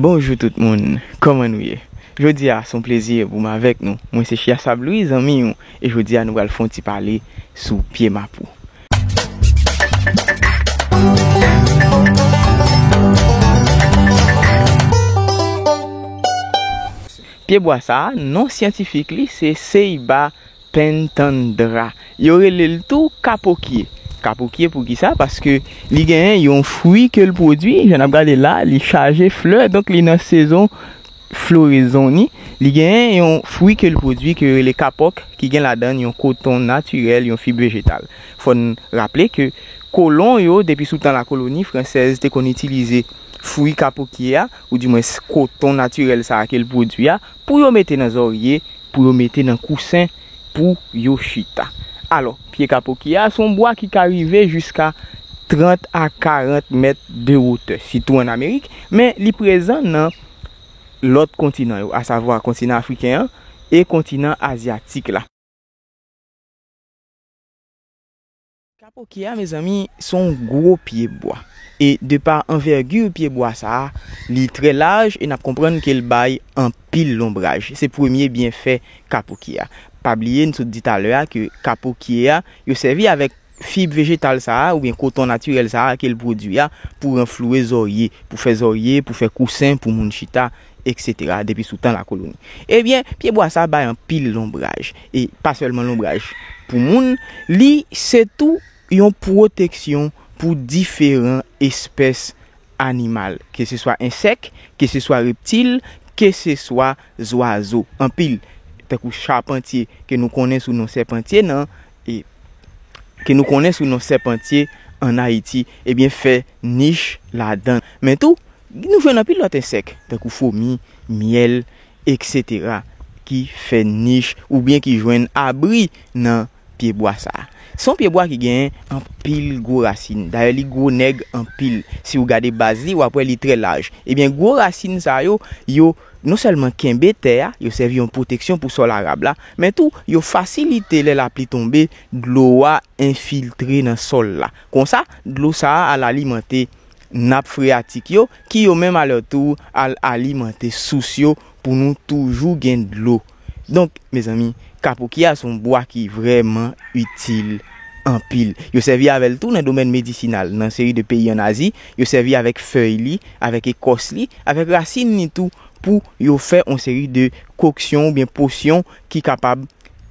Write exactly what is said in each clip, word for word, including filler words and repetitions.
Bonjou tout moun, kòman nou ye? Jodi a se yon plezi pou m avèk nou. Mwen se Chia Sab Louis, zanmi w, e jodi a nou pral fè yon ti pale sou pye mapou. Pyebwa sa a, non syantifik li se Ceiba pentandra. Yo rele l tou kapokye. Kapokye poukisa? Paske li genyen yon fwi ke l pwodui, jan n ap gade la, li chaje flè, donk li nan sezon florezon ni. Li genyen yon fwi ke l pwodui ke yo rele kapòk, ki gen ladan l yon koton natirèl, yon fib vejetal. Fò n raple ke kolon yo, depi sou tan lakoloni fransèz, te konn itilize fwi kapokye a, oudimwens koton natirèl sa a ke l pwodui a, pou yo mete nan zòrye, pou yo mete nan kousen, pou yo chita. Alò, pye kapokye a se yon bwa ki ka rive jiska trant a karant mèt de wotè, sitou ann Amerik, men li prezan nan lòt kontinan yo, asavwa kontinan afriken an e kontinan azyatik la. Kapokye a, mezanmi, se yon gwo pyebwa. E de pa anvègi pyebwa sa a, li trè laj e n ap konprann ke l bay anpil lonbraj. Se premye byenfè kapokye a. Pa bliye, n sot di talè a ke kapokye a, yo sèvi avèk fib vejetal sa a, oubyen koton natirèl sa a ke l pwodui a, pou ranflouwe zòrye, pou fè zòrye, pou fè kousen pou moun chita, eksetera, depi sou tan lakoloni. Ebyen, pyebwa sa a bay anpil lonbraj, e pa sèlman lonbraj pou moun, li se tou yon pwoteksyon pou diferan espès animal, ke se swa ensèk, ke se swa reptil, ke se swa zwazo. Anpil, tankou chapantye, ke nou konnen sou non sèpantye nan, e, ke nou konnen sou non sèpantye ann Ayiti, ebyen, fè nich ladan. Men tou, nou jwenn anpil lòt ensèk, tankou fomi, myèl, eksetera, ki fè nich oubyen ki jwenn abri nan pyebwa sa a. Se yon pyebwa ki gen anpil gwo rasin. Dayè, li gwo nèg anpil. Si w gade baz li, w ap wè li trè laj. Ebyen, gwo rasin sa yo, yo non sèlman kenbe tè a, yo sèvi yon pwoteksyon pou sòl arab la, men tou, yo fasilite lè lapli tonbe, dlo a enfiltre nan sòl la. Konsa, dlo sa a al alimante nap freyatik yo, ki yo menm alètou al alimante sous yo pou nou toujou gen dlo. Donk, mezanmi, kapokye a se yon bwa ki vrèman itil anpil. Yo sèvi avè l tou nan domèn medisinal, nan seri de peyi ann Azi, yo sèvi avèk fèy li, avèk ekòs li, avèk rasin li tou, pou yo fè yon seri de koksyon oubyen posyon ki kapab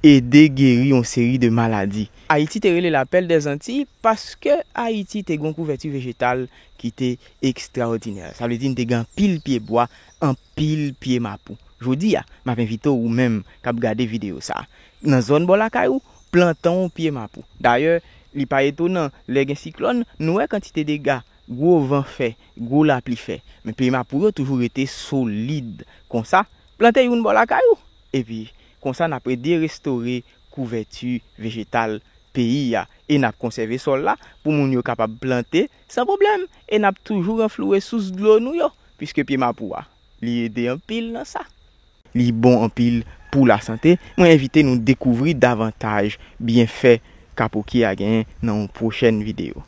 ede geri yon seri de maladi. Ayiti te rele la Perle des Antilles paske Ayiti te gen yon kouvèti vejetal ki te ekstraòdinè. Sa vle di n te gen anpil pyebwa, anpil pye mapou. Jodi a, m ap envite w, ou menm k ap gade videyo sa a, nan zòn bò lakay ou, plante yon pye mapou. Dayè, li pa etonan, lè gen siklòn, nou wè kantite dega gwo van fè, gwo lapli fè. Men pye mapou yo toujou rete solid. Konsa, plante youn bò lakay ou. Epi, konsa n ap ede restore kouvèti vejetal peyi a. E n ap konsève sòl la pou moun yo kapab plante san pwoblèm. E n ap toujou ranflouwe sous dlo nou yo, piske pye mapou a, li ede anpil nan sa. Li bon anpil pou lasante. Mwen envite nou dekouvri davantaj byenfè kapokye a genyen nan yon pwochèn videyo.